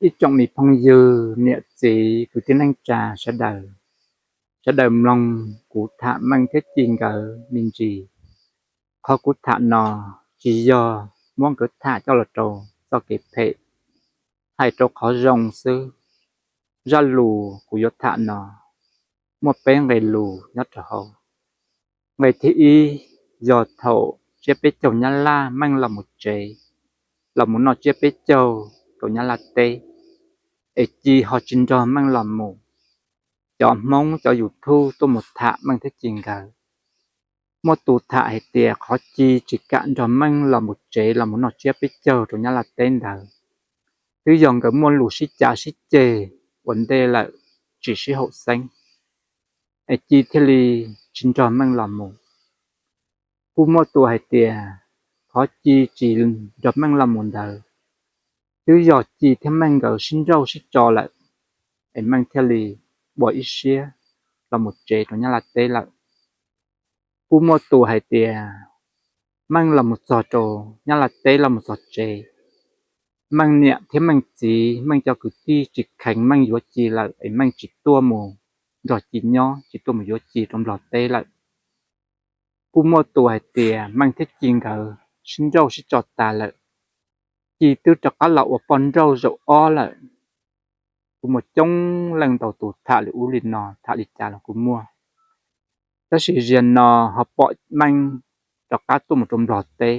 Ib tsoom me phooj ywg, niam txiv, kwv tij neej tsa sawv daws, sawv daws mloog kuv tham Meej thiab Ci nkawd me ntsis. Qhov kuv tham no tsis yog muab nkawd tham coj los rau txoj kev phem, hais rau qhov zoo xwb. Zaj lus kuv yuav tham no muaj peb nqe lus nyob rau hauv. Nqe thib ib yog thaum tsiab peb caug Nyab Laj Meej los mus tsev, los mus noj tsiab peb caug rau Nyab Laj teb, es Ci ho tsis nrog Meej los mus. Cov Hmoob cov YouTube tuaj mus tham Meej thiab Ci nkawd, muaj tus tham hais tias qhov Ci tsis kam nrog Meej los mus tsev los mus noj tsiab peb caug rau Nyab Laj teb ntawd, twb yog nkawd muaj lus sib cav sib ceg ua ntej lawm, tsis sib haum xeeb, es Ci thiaj li tsis nrog Meej los mus. Kuj muaj tus hais tias qhov Ci tsis nrog Meej los mus ntawd, twb yog Ci thiab Meej nkawd sib nrauj sib tso lawm, es Meej thiaj li ua ib siab los mus tsev rau Nyab Laj teb lawm. Kuj muaj tus hais tias Meej los mus txog rau Nyab Laj teb los mus txog tsev, Meej niam thiab Meej txiv, Meej cov kwv tij tsis kheev Meej yuav Ci lawm, es Meej tsis tuaj mus nrog Ci nyob, tsis tuaj mus yuav Ci rau Nplog teb lawm. Kuj muaj tus hais tias Meej thiab Ci nkawd sib nrauj sib tso tas lawm, Ci twb rov qab los ua poj nrauj zaum ob lawm. Kuj muaj coob leej ntau tus tham li ub li no, tham li cas los kuj muaj. Tab sis ziag no ho pom Meej rov qab tuaj mus rau Nplog teb,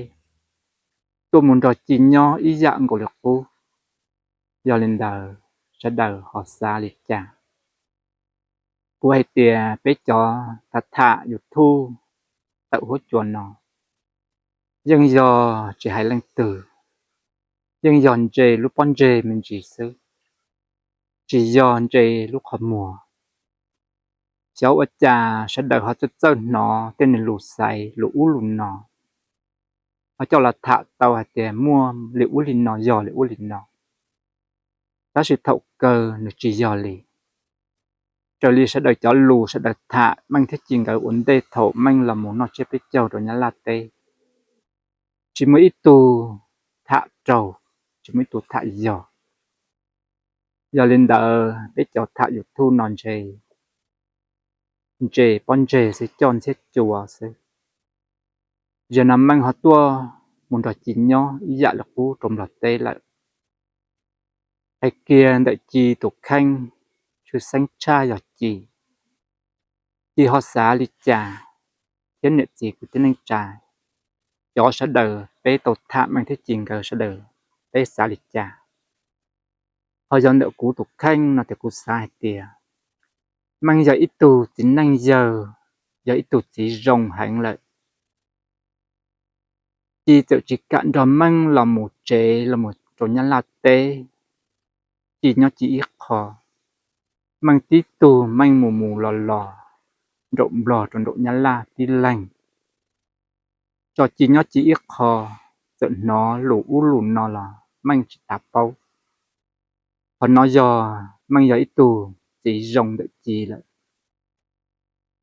tuaj mus nrog Ci nyob ib yam nkaus li qub. Yog li ntawd, sawv daws ho xav li cas? Kuv hais tias peb cov tham tham YouTube tawm huab cua no, yeej yog tsis hais leej twg, yeej yog ntse lub pob ntseg me ntsis xwb, tsis yog ntse lub qhov muag. Xyov ua cas sawv daws ho txawj txawj hnov tej nws lus xaiv lus ub lus no, ho coj los tham tau hais tias muaj li ub li no, yog li ub li no, tab sis thaum kawg nws tsis yog li. Raws li sawv daws cov lus sawv daws tham Meej thiab Ci nkawd ua ntej thaum Meej los mus noj tsiab peb caug rau Nyab Laj teb, tsis muaj ib tug tham raug, tsis muaj ib tug tham yog. Yog li ntawd peb cov tham YouTube no ntshe ntse pob ntseg xwb, coj ntxhiab cua xwb. Ziag no Meej ho tuaj mus nrog Ci nyob ib yam li qub rau Nplog teb lawm. Hais kiag ntawm Ci tus kheej, tshwj xeeb tshaj yog Ci. Ci ho xav li cas, thiab niam txiv kwv tij neej tsa, cov sawv daws peb tau tham Meej thiab Ci nkawd sawv daws, peb xav li cas? Ho yog ntawm kuv tus kheej no tias kuv xav hais tias Meej yog ib tug txiv neej yawg, yog ib tug txiv zoo heev lawm. Ci txawm tsis kam nrog Meej los mus tsev los mus rau Nyab Laj teb, Ci nyob Ci ib qho. Meej tib tug Meej mus mus los los nraum Nplog rau nraum Nyab Laj tib leeg, tso Ci nyob Ci ib qho, txawm hnov lus ub lus no los Meej tsis tas paub. Qhov no yog Meej yog ib tug txiv zoo ntawm Ci lawm.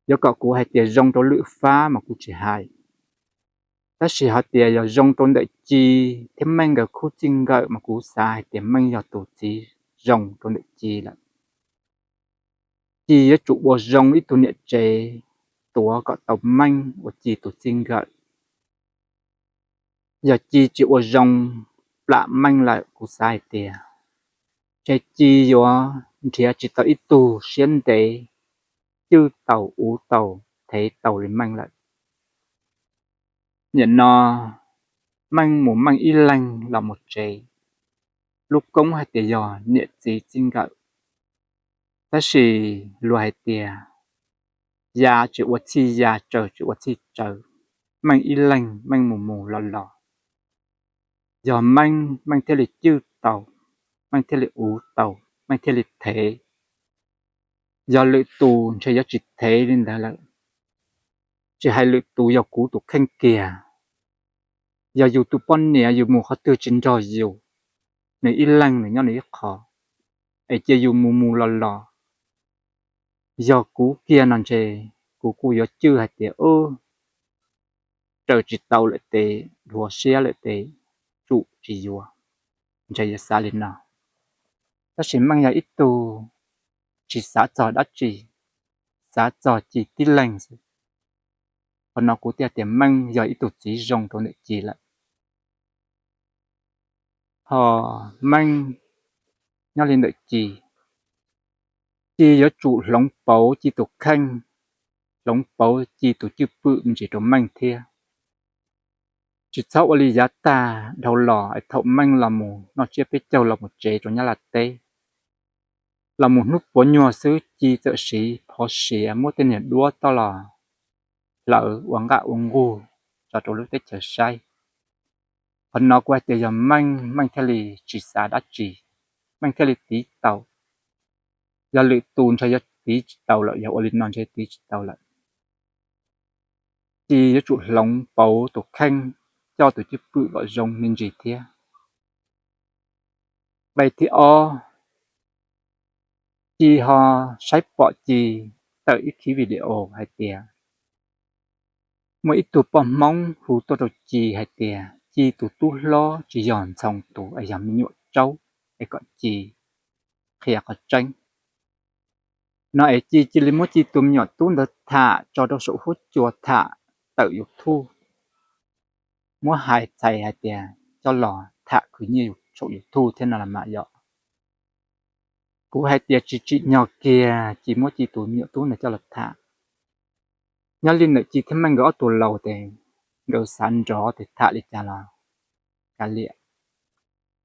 Yuav kom kuv hais tias zoo rau lwm fab mas kuv tsis hais, tab sis hais tias yog zoo rau ntawm Ci thiab Meej nkawd khub txij nkawm mas kuv xav hais tias Meej yog tus txiv zoo rau ntawm Ci lawm. Ci yuav tsum ua zoo ib tug niam tsev tuav kom tau Meej ua Ci tus txij nkawm. Yog Ci tsis ua zoo plam Meej lawm, kuv xav hais tias ntshe Ci yuav nrhiav tsis tau ib tug siab ntev, cwj taus, uv taus, thev taus li Meej lawm. Nim no Meej mus Meej ib leeg los mus tsev, lub koob hais tias yog niam txiv txij nkawm, tab sis luag hais tias ya tsis ua txhij ya, tsaws tsis ua txhij tsaws, Meej ib leeg Meej mus mus los los. Yog Meej, Meej thiaj li cwj taus, Meej thiaj li uv taus, Meej thiaj li thev. Yog lwm tus ntshe yuav tsis thev li ntawd lawm. Tsis hais lwm tus, yog kuv tus kheej kiag, yog yus tus poj niam yus mus qhov twg tsis nrog yus, nws ib leeg nws nyob nws ib qho, es cia yus mus mus los los, yog kuv kiag no ntshe kuv kuj yuav cwj hais tias, u, raws tsis tau lawm tes, dhuav siab lawm tes, tsum tsis yuav. Ntshe yuav xav li no. Tab sis Meej yog ib tug tsis xav txog dab tsi, xav txog Ci tib leeg xwb. Qhov no kuv thiaj tias Meej yog ib tug txiv zoo rau ntawm Ci lawm. Ho Meej nyob li ntawm Ci, Ci yuav tsum hloov pauv Ci tus kheej, hloov pauv Ci tus cwj pwm me ntsis rau Meej thiab. Tsis txhob ua li yav tag dhau los es thaum Meej los mus noj tsiab peb caug los mus tsev rau Nyab Laj teb, los mus hnub puav nyuag xwb Ci txawm siv phov siav muab tej niag duab toj los hlawv ua nqaj ua nqug tso rau lub teb chaws saib. Qhov no kuv hais tias yog Meej, Meej thiaj li tsis xav dab tsi, Meej thiaj li tiv tau. Yog lwm tus ntshe yuav tiv tsis tau lawm, yog ua li no ntshe tiv tsis tau lawm. Ci yuav tsum hloov pauv tus kheej, coj tus cwj pwm kom zoo me ntsis thiab. Nqe thib ob, Ci ho saib pom Ci tawm ib khib video hais tias muaj ib tug poj Hmoob hu tuaj rau Ci hais tias Ci tus tub hlob tsis yog Ntxhoo tus es yog me nyuam tsaub, es kom Ci qhia qhov tseeb. No es Ci cia li muab Ci tus me nyuam tub ntawd tham tso rau saum huab cua, tham tawm YouTube, muab hais txhais hais tias coj los tham khwv nyiaj saum YouTube thiab no los mas yom. Kuv hais tias tsis tsim nyog kiag Ci muab Ci tus me nyuam tub ntawd coj los tham. Nyob li ntawm Ci thiab Meej nkawd ob tug laus ces nkawd xav nrov ces tham li cas los kav liam.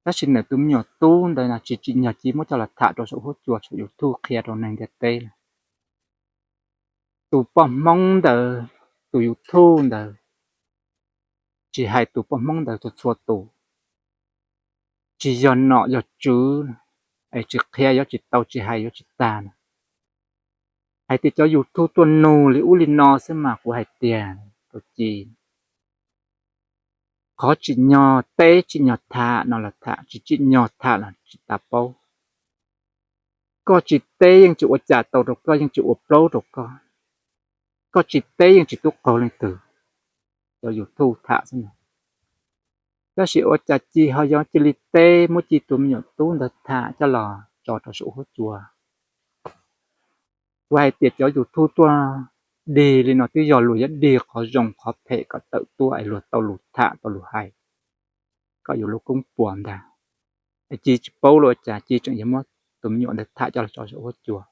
Tab sis ntawm tus me nyuam tub ntawd no tsis tsim nyog Ci muab coj los tham rau saum huab cua saum YouTube qhia rau neeg ntiaj teb lawm. Tus poj Hmoob ntawd, tus YouTube ntawd, tsis hais tus poj Hmoob ntawd txhua txhua tus, tsis yog nom yog tswv es tsis qhia yuav tsis tau, tsis hais yuav tsis tag na. Hais tias cov YouTube tuaj nug li ub li no xwb mas kuv hais tias rau Ci, qhov tsim nyog teb tsim nyog tham no los tham, tsis tsim nyog tham los tsis tas paub. Koj tsis teb yeej tsis ua cas tau rau koj, yeej tsis ua plaub rau koj. Koj tsis teb yeej tsis tub qaug leej twg, cov YouTube tham xwb na. Tab sis ua cas Ci ho yog cia li teb, muab Ci tus me nyuam tub ntawd tham coj los tso rau saum huab cua. Kuv hais tias cov YouTube tuaj dig li no twb yog luag yuav dig qhov zoo qhov phem kom tawm tuaj es luag tau lus tham tau lus hais kom yus lub koob puas ntag. Es Ci tsis paub los ua cas Ci tseem yuav muab tus me nyuam ntawd tham coj los tso saum huab cua.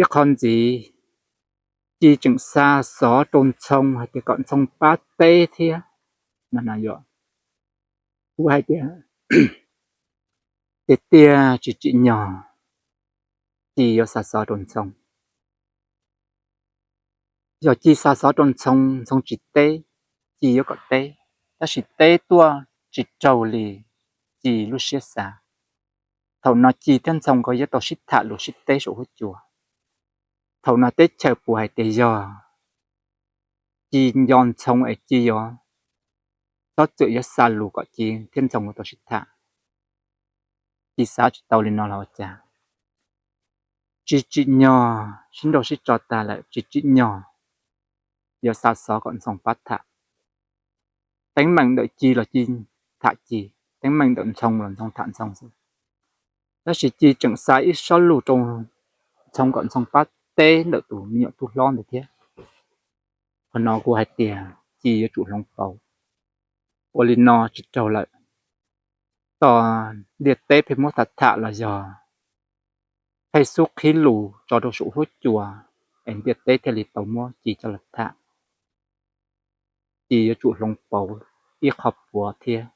Ib qho ntxiv, Ci tseem xa xov rau Ntxhoo hais tias kom Ntxhoo pab teb thiab. No no yog kuv hais tias tiag tiag tsis tsim nyog Ci yuav xa xov rau Ntxhoo. Yog Ci xa xov rau Ntxhoo, Ntxhoo tsis teb, Ci yuav kom teb, tab sis teb tuaj tsis raug li Ci lub siab xav. Thaum no Ci thiab Ntxhoo nkawd yuav tau sib tham lus sib teb saum huab cua. Thaum no teb chaws puas hais tias yog Ci nco Ntxhoo es Ci yuav txhob txwm yuav xa lus kom Ci thiab Ntxhoo nkawd tau sib tham. Ci xav tsis tau li no los ua cas? Tsis tsim nyog, sib nrauj sib tso tag lawm tsis tsim nyog yuav xa xov kom Ntxhoo pab tham. Teeb meem ntawm Ci los Ci tham Ci, teeb meem ntawm Ntxhoo los Ntxhoo tham Ntxhoo xwb. Tab sis Ci tseem xa ib sob lus rau Ntxhoo kom Ntxhoo pab teb ntawm tus me nyuam tub hlob ntawd thiab. Qhov no kuv hais tias Ci yuav tsum hloov pauv. Ua li no tsis raug lawm. Tos ntiaj teb pheej muab tham tham los yog pheej xub qhib lus tso rau saum huab cua es ntiaj teb thiaj li tau muab Ci coj los tham. Ci yuav tsum hloov pauv ib qho puav thiab.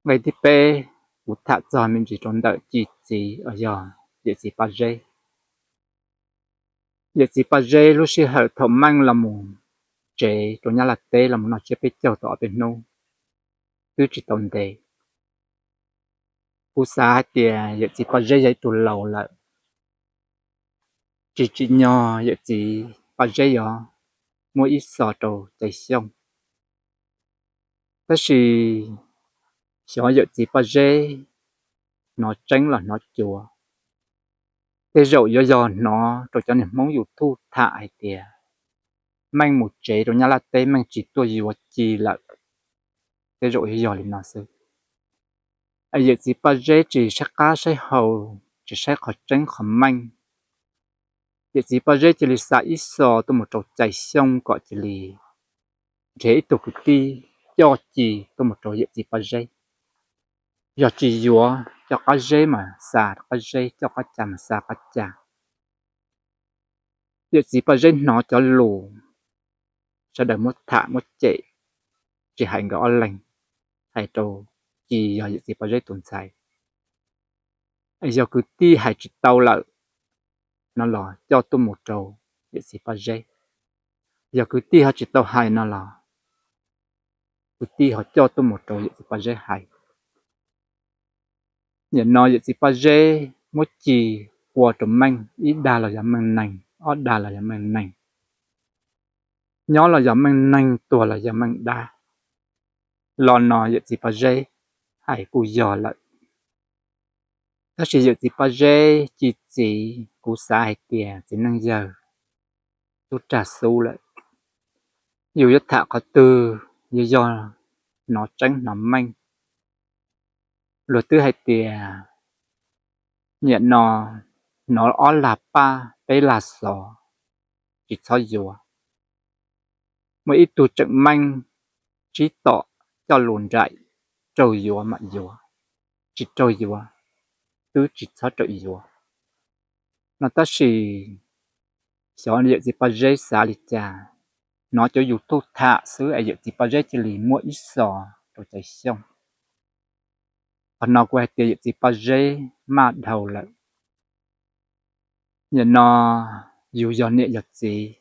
Nqe thib peb, kuv tham txog me ntsis rau ntawm Ci txiv uas yog yawm txiv Paj Zeb. Yawm txiv Paj Zeb lub sij hawm thaum Meej los mus tsev rau Nyab Laj teb los mus noj tsiab peb caug tau ob peb hnub twb tsis tau ntev. Kuv xav hais tias yawm txiv Paj Zeb yog ib tug laus lawm, tsis tsim nyog yawm txiv Paj Zeb yuav muab ib xo rau Caiv Xyooj. Tab sis xyov yawm txiv Paj Zeb hnov tseeb los hnov cuav, tej zaum yuav yog hnov rau cov niag Hmoob YouTube tham hais tias Meej mus tsev rau Nyab Laj teb Meej tsis tuaj yuav Ci lawm, tej zaum yuav yog li no xwb. Es yawm txiv Paj Zeb tsis saib qab saib hau, tsis saib qhov tseeb qhov meej. Yawm txiv Paj Zeb cia li xa ib xo tuaj mus rau Cais Xyooj kom cia li nrhiav ib tug kwv tij coj ci tuaj mus rau yawm txiv Paj Zeb. Yog tsis yuav coj qab zeb mas xa qab zeb, coj qab ca mas xa qab ca. Yawm txiv Paj Zeb hnov cov lus sawv daws muab tham muab cem, tsis hais nkawd ob leeg, hais rau ci yog yawm txiv Paj Zeb tus ntxhais. Yog kwv tij hais tsis tau lawm no los coj tuaj mus rau yawm txiv Paj Zeb. Yog kwv tij ho tsis tau hais no los kwv tij ho coj tuaj mus rau yawm txiv Paj Zeb hais. Nim no yawm txiv Paj Zeb muab ci qua rau meej, ib dag los yog meej neeg, ob dag los yog meej neeg, nyob los yog meej neeg, tuag los yog meej dab. Los no yawm txiv Paj Zeb hais kuj yog lawm. Tab sis yawm txiv Paj Zeb ci txiv, kuv xav hais tias txiv neej yawg tub rag xub lawm. Yus yuav tham qhov twg yuav yog hnov tseeb hnov meej. Luag twb hais tias nim no hnov ob lag paj peb lag xov, tsis txhob yuav. Muaj ib tug tseem meej tsib tom coj lus nraim, raug yuav mam yuav, tsis raug yuav twb tsis txhob rawm yuav. No tab sis xyov yawm txiv Paj Zeb xav li cas, hnov cov YouTube tham xwb es yawm txiv Paj Zeb cia li muab ib xo rau Cais Xyooj. Qhov no kuv hais tias yawm txiv Paj Zeb maj dhau lawm. Nim no yus yog niam yog txiv,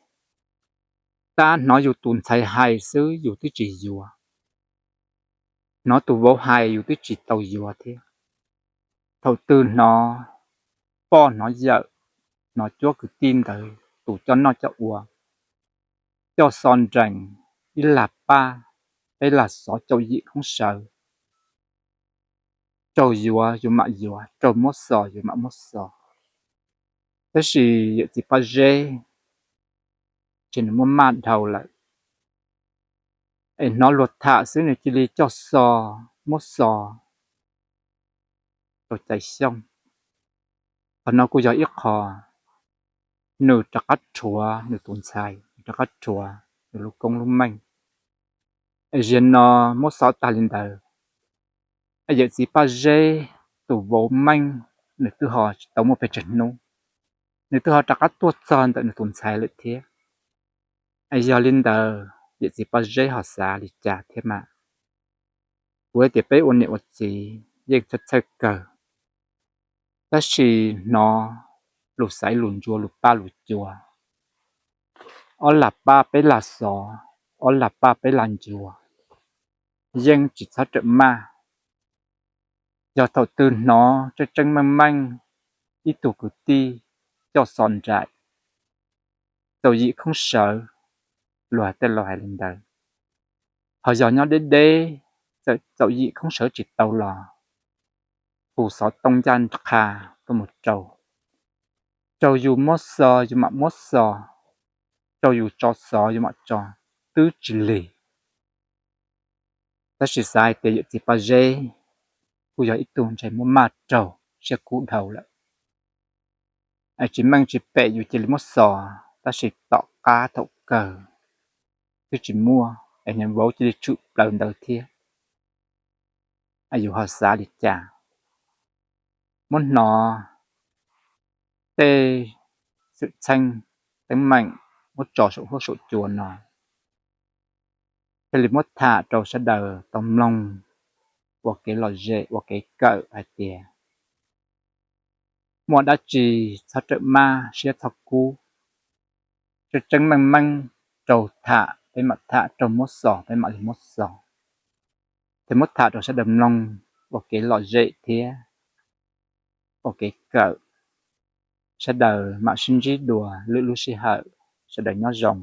tab hnov yus tus ntxhais hais xwb yus twb tsis yuav, hnov tus vauv hais yus twb tsis tau yuav thiab. Thaum twg hnov poj hnov yawm, hnov cuab kwv tij ntawd tus coj noj coj ua, coj xo nrees ib lag paj peb lag xov caum yim khoob sawv, raug yuav yus mam yuav, raug muab xo yus mam muab xo. Tab sis yawm txiv Paj Zeb ces nws muaj maj dhau lawm, es hnov luag tham xwb nws cia li coj xo, muab xo rau Cais Xyooj. Qhov no kuj yog ib qho nws rov qab rhuav nws tus ntxhais, nws rov qab rhuav nws lub koob lub meej. Es ziag no muab xov tag li ntawd, es yawm txiv Paj Zeb tus vauv meej nws twb ho tsis tau muaj pes tsawg hnub, nws twb ho rov qab tuaj txog ntawm nws tus ntxhais lawm thiab. Es yog li ntawd yawm txiv Paj Zeb ho xav li cas thiab mas? Kuv hais tias peb ua niam ua txiv yeej txhawj txhawj kawg, tab sis hnov lus xaiv lus ntsuav lus paj lus cua, ob lag paj peb lag xov, ob lag paj peb lag ncua, yeej tsis txhob rawm maj. Yog thaum twg hnov tseeb tseeb meej meej ib tug kwv tij coj xo nraim txaus yim khoob sawv, luag tej laus hais li ntawd, ho yog nyob deb deb, txawm txaus yim khoob sawv tsis tau los hu xov tooj ncaj qha tuaj mus rau, raug yus muab xo yus mam muab xo, raug yus tso xov yus mam tso, twb tsis lig. Tab sis xav hais tias yawm txiv Paj Zeb kuj yog ib tug ntshai muaj maj raug siab kub dhau lawm. Es tsis meej tsis pem yus cia li muab xo, tab sis tom qab thaum kawg twb tsis muaj es niag vauv cia li tshwm plaws ntawd thiab. Es yus ho xav li cas? Muab hnov tej xwm txheej teeb meem muab tso saum huab saum cua no, thiaj li muab tham rau sawv daws tau mloog ua kev lom zem ua kev kawm hais tias muaj dab tsi txhob rawm maj siab txhob kub. Tseeb tseeb meej meej raug tham peb mam tham, raug muab xo peb mam li muab xo. Thiaj muab tham rau sawv daws mloog ua kev lom zem thiab ua kev kawm. Sawv daws mam sib ntsib dua lwm lub sij hawm, sawv daws nyob zoo.